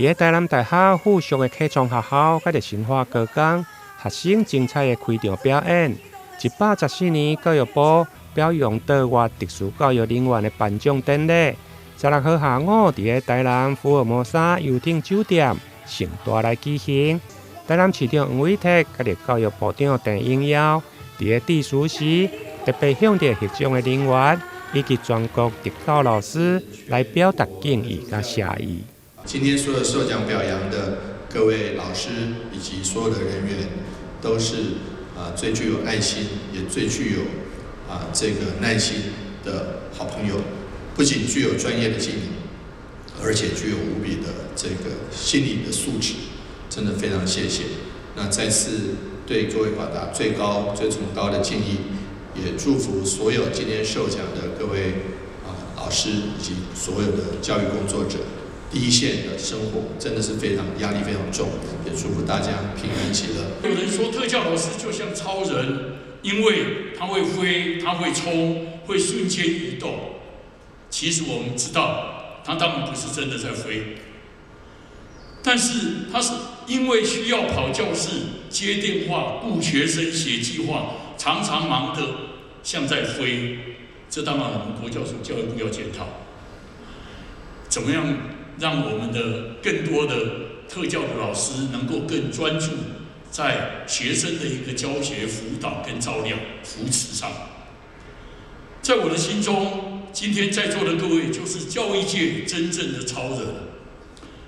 佇咧台南大學附屬的啟聰學校，佮著新化高工學生精彩的開場表演。114年教育部表揚卓越特殊教育人員的頒獎典禮，16號下午佇咧台南福爾摩沙遊艇酒店盛大來舉行。台南市長黃偉哲佮著教育部長鄧英耀佇咧致辭時，特別向著獲獎的人員以及全國特教老師來表達敬意佮謝意。今天所有受獎表揚的各位老師以及所有的人員，都是最具有愛心，也最具有這個耐心的好朋友。不僅具有專業的技能，而且具有無比的這個心理的素質，真的非常謝謝。那再次對各位表達最高、最崇高的敬意，也祝福所有今天受獎的各位老師以及所有的教育工作者。第一線的生活真的是非常壓力非常重，也祝福大家平安喜樂。有人說特教老師就像超人，因為他會飛，他會衝，會瞬間移動。其實我們知道，他當然不是真的在飛，但是他是因為需要跑教室、接電話、顧學生、寫計劃，常常忙得像在飛。這當然我們國教署教育部要檢討，怎麼樣讓我們的更多的特教的老師能夠更專注在學生的一個教學輔導跟照料扶持上。在我的心中，今天在座的各位就是教育界真正的超人。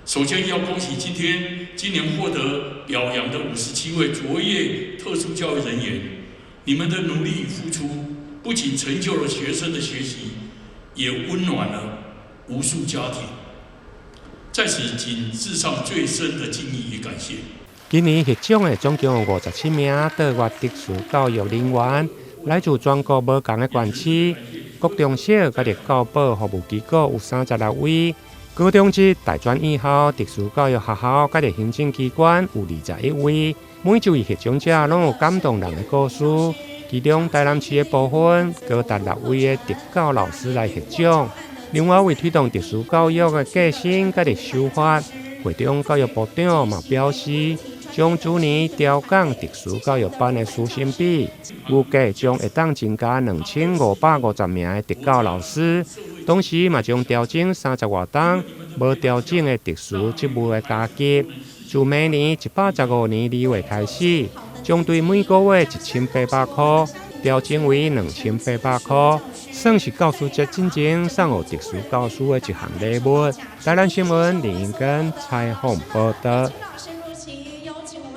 首先要恭喜今天今年獲得表揚的57位卓越特殊教育人員，你們的努力與付出，不僅成就了學生的學習，也溫暖了無數家庭。在此，謹致上最深的敬意與感謝。今年獲獎的總共有57名卓越特殊教育人員，來自全國無仝的縣市，國中小佮著教保服務機構有36位，高中職大專院校、特殊教育學校佮著行政機關有21位。每一位獲獎者攏有感動人的故事。其中台南市的部分，高達六位的特教老師來獲獎。另外，為推動特殊教育的革新佮著修法，會長教育部長嘛表示，將逐年調降特殊教育班的師生比，預計將會當增加2550名的特教老師，同時嘛將調整30外冬無調整的特殊職務的加級。自明年115年2月開始，將對每個月1800箍調整為2800箍，算是教師節進前送予特殊教師的一項禮物。台南新聞林英根採訪報道。